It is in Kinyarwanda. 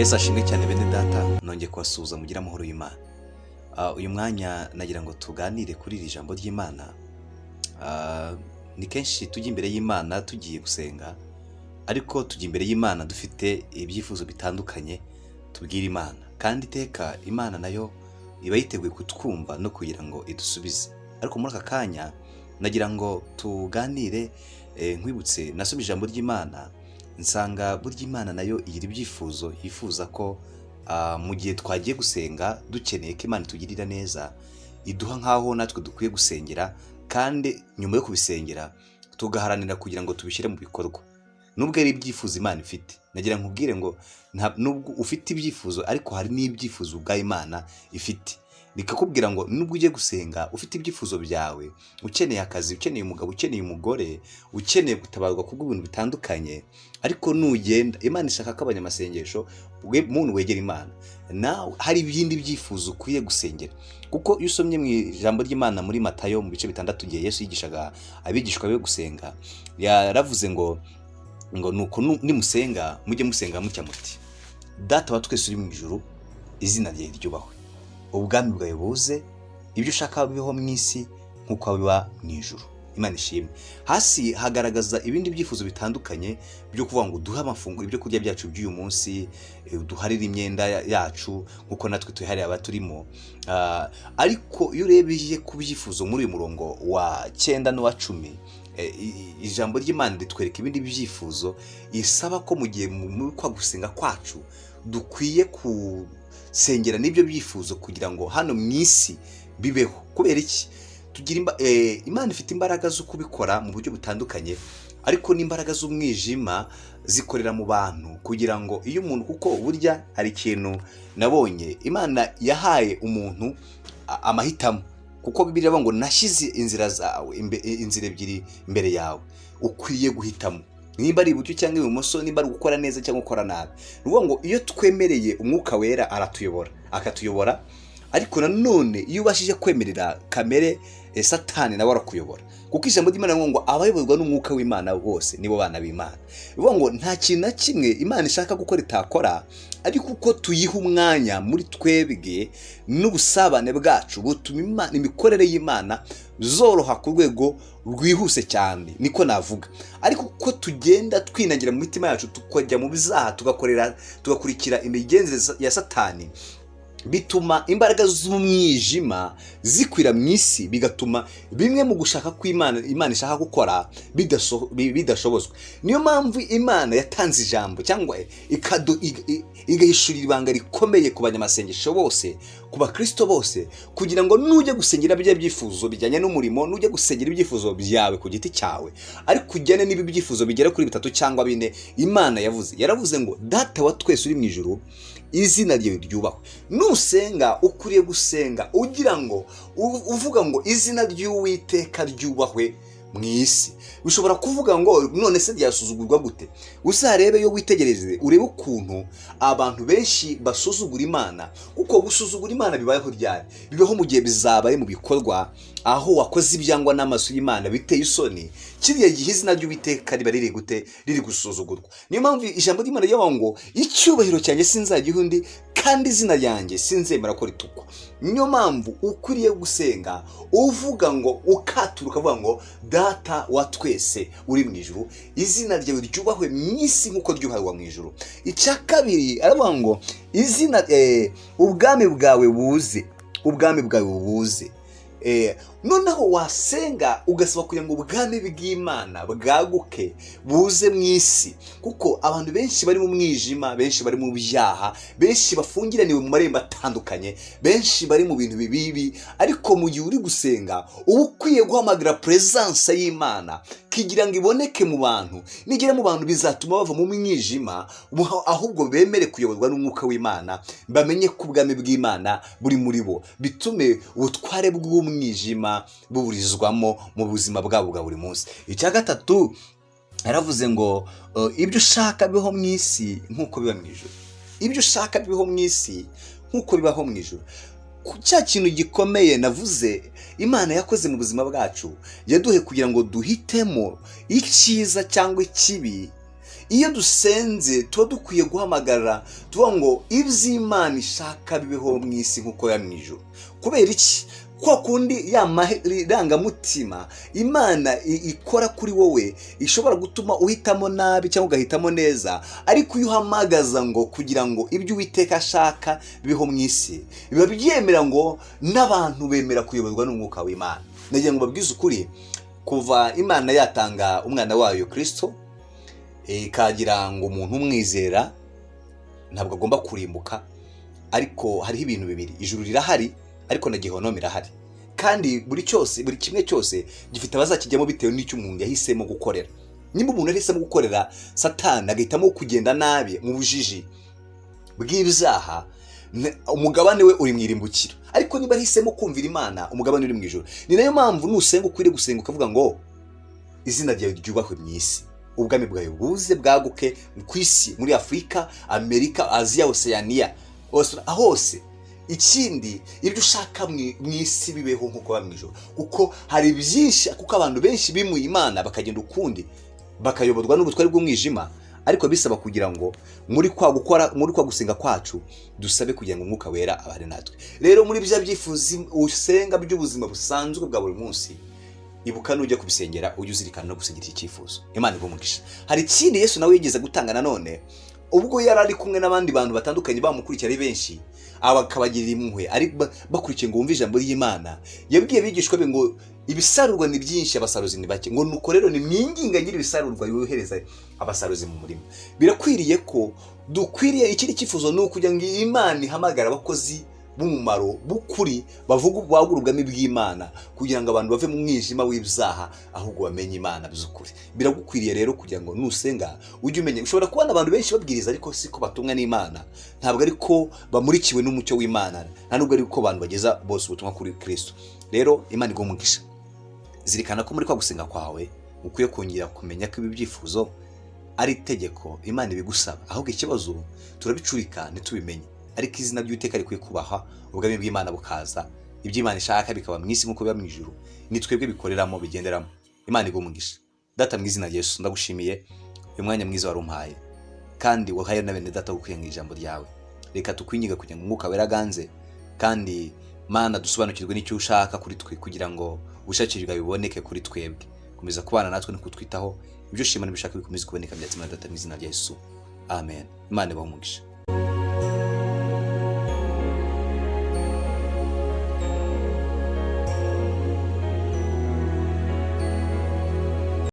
Yesu ashimwe cyane bene data, nongeye kubasuhuza mugire amahoro y'Imana. Uyu mwanya nagira ngo tuganire kuri iri jambo ry'Imana. Ni kenshi tujya imbere y'Imana tugiye gusenga, ariko tujya imbere y'Imana dufite ibyifuzo bitandukanye tubwira Imana, kandi iteka Imana nayo iba yiteguye kutwumva no kugira ngo idusubize. Ariko muri aka kanya nagira ngo tuganire, nkwibutse nasomye ijambo ry'Imana nsanga burya Imana nayo igira ibyifuzo yifuza ko mu gihe twagiye gusenga dukeneye ko Imana itugirira neza, iduha nk'aho natwe dukwiye gusengera, kandi nyuma yo kubisengera tugaharanira kugira ngo tubishyire mu bikorwa. Nubwo ari ibyifuzo Imana ifite, nagira nkubwire ngo nubwo ufite ibyifuzo ariko hari n'ibyifuzo ubwayo Imana ifite. Bikakubwira ngo nubwo ugiye gusenga ufite ibyifuzo byawe, ukeneye akazi, ukeneye umugabo, ukeneye umugore, ukeneye gutabarwa kubw'ibintu bitandukanye, ariko nugenda Imana ishaka ko abanyamasengesho muntu wegera Imana, nawe hari ibindi byifuzo ukwiye gusengera. Kuko iyo usomye mu ijambo ry'Imana muri Matayo mu bice 6, igihe Yesu yigishaga abigishwa be gusenga, yaravuze ngo nuko nimusenga mujye musenga mutya muti: Data wa twese uri mu ijuru, izina ryawe ryubahwe, ubwami bwawe buze, ibyo ushaka bibeho mu isi nk'uko biba mu ijuru. Imana ishimwe. Hasi hagaragaza ibindi byifuzo bitandukanye byo kuvuga ngo duhe amafunguro, ibyo kurya byacu by'uyu munsi, duharire imyenda yacu nk'uko natwe tuyiharira abaturimo. Ariko iyo urebye ku byifuzo muri uyu murongo wa 9 n'uwa 10, ijambo ry'Imana ritwereka ibindi byifuzo isaba ko mu gihe muri kwa gusenga kwacu dukwiye gusengera n'ibyo byifuzo kugira ngo hano mu isi bibeho. Kubera iki? Tugira Imana ifite imbaraga zo kubikora mu buryo butandukanye, ariko n'imbaraga z'umwijima zikorera mu bantu kugira ngo iyo umuntu, kuko burya hari ikintu nabonye Imana yahaye umuntu amahitamo, kuko Bibiliya iravuga ngo nashyize inzira zawe inzira ebyiri imbere yawe, ukwiye guhitamo nimba ari iburyo cyangwa ibumoso, nimba ari gukora neza cyangwa gukora nabi. Ni ukuvuga ngo iyo twemereye umwuka wera aratuyobora, akatuyobora, ariko nanone iyo ubashije kwemerera kamere, Satani nawe arakuyobora, kuko ijambo ry'Imana rivuga ngo abayoborwa n'umwuka w'Imana bose nibo bana b'Imana. Bivuga ngo nta kintu na kimwe Imana ishaka gukora itakora, ariko uko tuyiha umwanya muri twebwe n'ubusabane bwacu butuma imikorere y'Imana zoroha ku rwego rwihuse cyane, niko navuga. Ariko uko tugenda twinagira mu mitima yacu tukajya mu bizaha, tugakurikira imigenzereze ya Satani, bituma imbaraga z'umwijima zikwira mu isi, bigatuma bimwe mu gushaka kw'Imana Imana ishaka gukora bidashobozwa. Niyo mpamvu Imana yatanze ijambo cyangwa igahishurira ibanga rikomeye ku banyamasengesho bose, ku bakristo bose, kugira ngo nujya gusengera bya byifuzo bijyanye n'umurimo, nujya gusengera ibyifuzo byawe ku giti cyawe, ariko ujyane n'ibi byifuzo bigera kuri 3 cyangwa 4 Imana yavuze. Yaravuze ngo Data wa twese uri mu ijuru, izina ryawe ryubahwe. Nusenga ukwiriye gusenga ugira ngo uvuga ngo izina ry'Uwiteka ryubahwe mu isi. Ushobora kuvuga ngo none se ryasuzugurwa gute? Uzarebe iyo witegereze urebe ukuntu abantu benshi basuzugura Imana, kuko gusuzugura Imana bibayeho ryari? Bibaho mu gihe bizabaye mu bikorwa, aho wakoze ibyangwa n'amaso y'Imana biteye isoni. Kiriya gihe izina ry'Uwiteka riba riri gute? Riri gusuzugurwa. Niyo mpamvu ijambo ry'Imana rivuga ngo icyubahiro cyanjye sinzagiha undi, kandi izina ryanjye sinzemera ko ritukwa. Niyo mpamvu ukwiriye gusenga uvuga ngo ukatura ukavuga ngo Data wa twese uri mu ijuru, izina ryawe ryubahwe mu isi nk'uko ryubahwa mu ijuru. Icya kabiri aravuga ngo izina, ubwami bwawe buze, ubwami bwawe buze. Noneho wasenga ugasaba kugira ngo ubwami bw'Imana bwaguke buze mu isi, kuko abantu benshi bari mu mwijima, benshi bari mu byaha, benshi bafungiraniwe mu marembo atandukanye, benshi bari mu bintu bibi. Ariko mu gihe uri gusenga uba ukwiye guhamagara presence y'Imana kugira ngo iboneke mu bantu. Nigera mu bantu bizatuma bava mu mwijima, ahubwo bemere kuyoborwa n'umwuka w'Imana, bamenye ko ubwami bw'Imana buri muri bo, bitume ubutware bw'umwijima buburizwamo mu buzima bwabo bwa buri munsi. Icya gatatu yaravuze ngo ibyo ushaka bibeho mu isi nk'uko biba mu ijuru. Ibyo ushaka bibeho mu isi nk'uko bibaho mu ijuru. Cya kintu gikomeye navuze Imana yakoze mu buzima bwacu, yaduhe kugira ngo duhitemo icyiza cyangwa ikibi. Iyo dusenze tuba dukwiye guhamagara tuvuga ngo iby'Imana ishaka bibeho mu isi nk'uko biba mu ijuru. Kubera iki? Kwa kundi ya marangamutima Imana ikora kuri wowe ishobora gutuma uhitamo nabi cyangwa ugahitamo neza, ariko iyo uhamagaza ngo kugira ngo ibyo Uwiteka ashaka bibeho mu isi, biba byemera ngo n'abantu bemera kuyoborwa n'umwuka w'Imana. Nagira ngo babwize ukuri, kuva Imana yatanga umwana wayo Kirisito, ikagira ngo umuntu umwizera ntabwo agomba kurimbuka, ariko hariho ibintu bibiri: ijuru rirahari, ariko na gihonomu irahari, kandi buri kimwe cyose gifite abazakijyamo bitewe n'icyo umuntu yahisemo gukorera. Niba umuntu yahisemo gukorera Satani, agahitamo kugenda nabi mu bujiji bw'ibyaha, umugabane we uri mu irimbukiro. Ariko niba ahisemo kumvira Imana, umugabane uri mu ijuru. Ni nayo mpamvu nusenga ukwiriye gusenga ukavuga ngo izina ryawe ryubahwe mu isi, ubwami bwawe buze bwaguke ku isi, muri Afurika, Amerika, Aziya, Oseyaniya, hose. Ikindi, ibyo ushaka mu isi bibeho nk'uko biba mu ijuru, kuko hari byinshi, kuko abantu benshi bimuye Imana bakagenda ukundi, bakayoborwa n'ubutware bw'umwijima. Ariko bisaba kugira ngo muri kwa gukora, muri kwa gusenga kwacu, dusabe kugira ngo Umwuka Wera abane natwe. Rero muri bya byifuzo usenga by'ubuzima busanzwe bwa buri munsi, ibuka nujya kubisengera ujye uzirikana no gusengera iki cyifuzo. Imana iguhe umugisha. Hari ikindi Yesu nawe yigeze gutanga nanone, ubwo yari ari kumwe n'abandi bantu batandukanye bamukurikiye ari benshi, aba akabagirira impuhwe, ari bakurikiye ngo bumve ijambo ry'Imana. Yabwiye abigishwa be ngo ibisarurwa ni byinshi, abasaruzi ni bake, ngo nuko rero nimwinginga nyiri ibisarurwa yohereza abasaruzi mu murima. Birakwiriye ko dukwiriye ikindi cyifuzo, ni ukugira ngo Imana ihamagare abakozi b'umumaro b'ukuri, bavuga bagura ubwami bw'Imana, kugira ngo abantu bave mu mwijima w'ibyaha, ahubwo bamenye Imana by'ukuri. Biragukwiriye rero kugira ngo nusenga ujye umenya. Ushobora kubona abantu benshi babwiriza, ariko siko batumwa n'Imana, ntabwo ariko bamurikiwe n'umucyo w'Imana, nta nubwo ariko abantu bageza bose ubutumwa kuri Kristo. Rero Imana iguhe umugisha. Zirikana ko muri kwa gusenga kwawe ukwiye kongera kumenya ko ibi byifuzo ari itegeko Imana ibigusaba, ahubwo ikibazo turabicurika ntitubimenye. Ariko izina ry'Uwiteka rikwiye kubaha, ubwami bw'Imana bukaza, ibyo Imana ishaka bikaba mu isi nk'uko biba mu ijuru. Ni twebwe bikoreramo, bigenderamo. Imana iguhe umugisha. Data, mu izina rya Yesu, ndagushimiye uyu mwanya mwiza wari umpaye kandi wahaye na bene data gukwiye ijambo ryawe. Reka tukwinginga kugira ngo Umwuka Wera aganze, kandi Mana dusobanukirwe n'icyo ushaka kuri twe, kugira ngo ubushake bwawe buboneke kuri twebwe. Komeza kubana natwe no kutwitaho, ibyo ushima n'ibishaka bikomeze kuboneka. Byatsi Data, mu izina rya Yesu, amen. Imana ibahe umugisha.